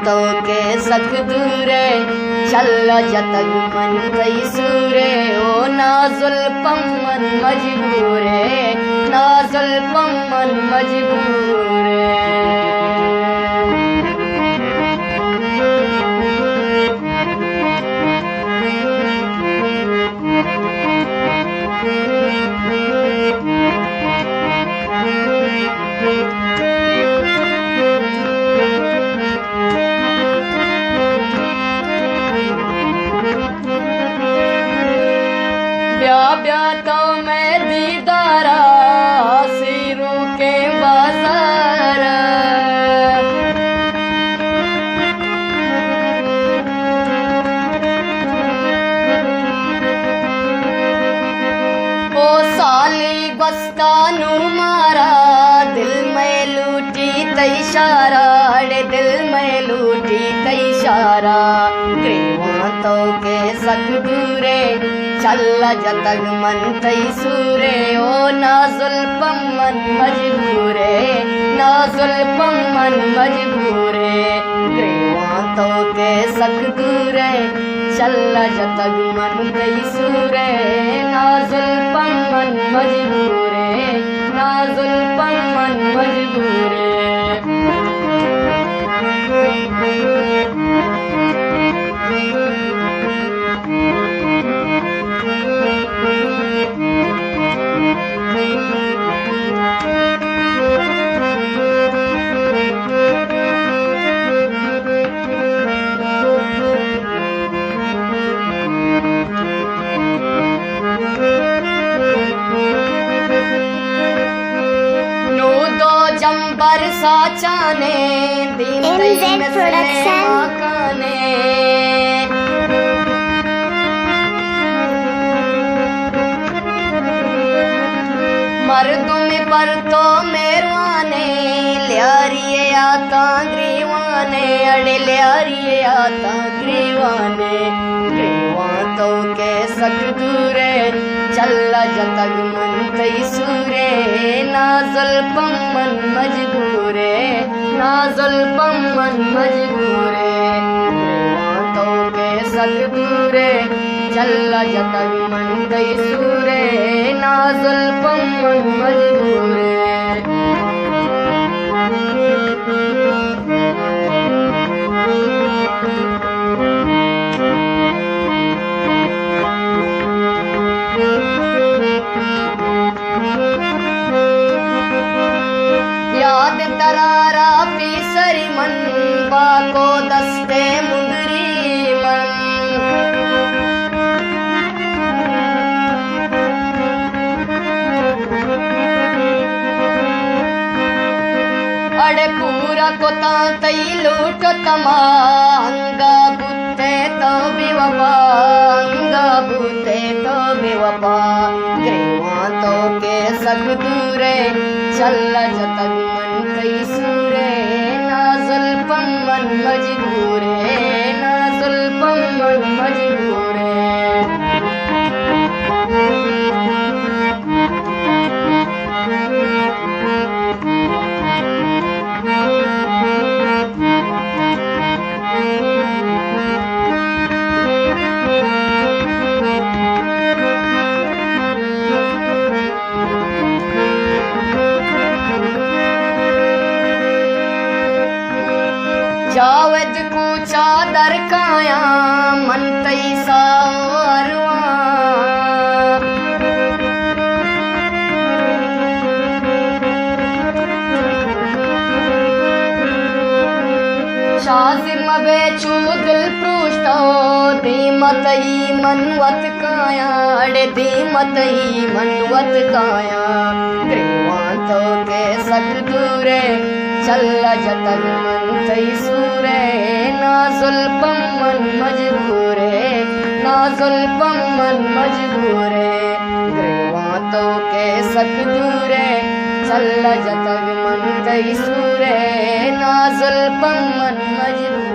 تو کہ سک دورے، چل جتگ من تئی سورے، او نازل پم من مجبورے، نازل پم من مجبورے۔ بیا بیا تو مئے دیدارا، سیروکیں بازارا۔ او سالی گوستا نوں مارا، دل مئے لوٹی تئی شارا، اڑے دل مئے لوٹی تئی شارا۔ گریوان تو کہ سک دورے، چل جتگ من تئی سورے، او نازل پم من مجبورے، نازل پم من مجبورے۔ گریوان تو کہ سک دورے، چل جتگ من تئی سورے، نازل پم من مجبورے، نازل پم من مجبورے۔ نوں دو جمبر ساچانے، دیم ایم زیڈ تئی مثل پروڈکشن۔ ماکانے۔ مردم پر تو مہروانے، لیاری آتاں گریوانے، اڑے لیاری آتاں گریوانے۔ گریوان تو کہ سک دورے، چل جتگ من تئی سورے، نازل پم من مجبورے، نازل پم من مجبورے۔ گریوان تو کہ سک دورے، چل جتگ من تئی سورے، نازل پم من مجبورے۔ یاد ترا را پیسری من، باکو دستے مندری من۔ اڑے پورا کتاں تئی لوٹ تما، انگا بوتے تو بے وفا، انگا بوتے تو بے وفا۔ گریوان تو کہ سک دورے، چل جتگ من تئی سورے، نازل پم من مجبورے، نازل پم من مجبورے۔ جاوید کوچا در کایاں، من تئی ساہ ءَ ارواں۔ شازی مبے چو دل پروش تو، دیم تئی من وت کایاں، اڑے دیم تئی من وت کایاں۔ گریوان تو کہ سک دورے، چل جتگ من تئی سورے، نازل پم من مجبورے، نازل پم من مجبورے۔ گریوان تو کہ سک دورے، چل جتگ من تئی سورے، نازل پم من مجبورے۔